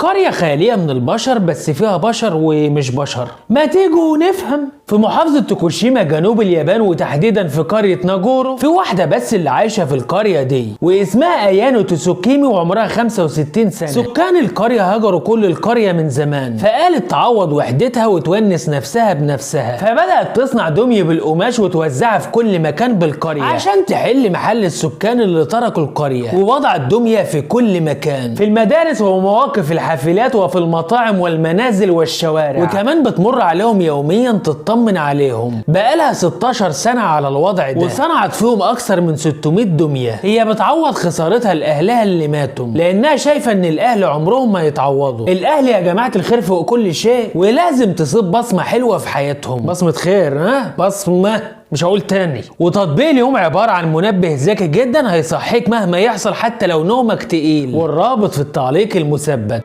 قرية خالية من البشر بس فيها بشر ومش بشر. ما تيجوا نفهم. في محافظة توكوشيما جنوب اليابان، وتحديدا في قرية ناجورو، في واحدة بس اللي عايشة في القرية دي واسمها ايانو تسوكيمي وعمرها 65 سنة. سكان القرية هجروا كل القرية من زمان، فقالت تعوض وحدتها وتونس نفسها بنفسها، فبدأت تصنع دمية بالقماش وتوزعها في كل مكان بالقرية عشان تحل محل السكان اللي تركوا القرية. ووضعت دمية في كل مكان، في المدارس ومواقف الحافلات وفي المطاعم والمنازل والشوارع، وكمان بتمر عليهم يوميا تطمن عليهم. بقالها 16 سنة على الوضع ده، وصنعت فيهم أكثر من 600 دمية. هي بتعوض خسارتها لأهلها اللي ماتوا، لأنها شايفة إن الأهل عمرهم ما يتعوضوا. الأهل يا جماعة الخير فوق كل شيء، ولازم تصيب بصمة حلوة في حياتهم. بصمة خير، ها، بصمة، مش هقول تاني. وتطبيق اليوم عبارة عن منبه ذكي جدا هيصحيك مهما يحصل حتى لو نومك تقيل، والرابط في التعليق المثبت.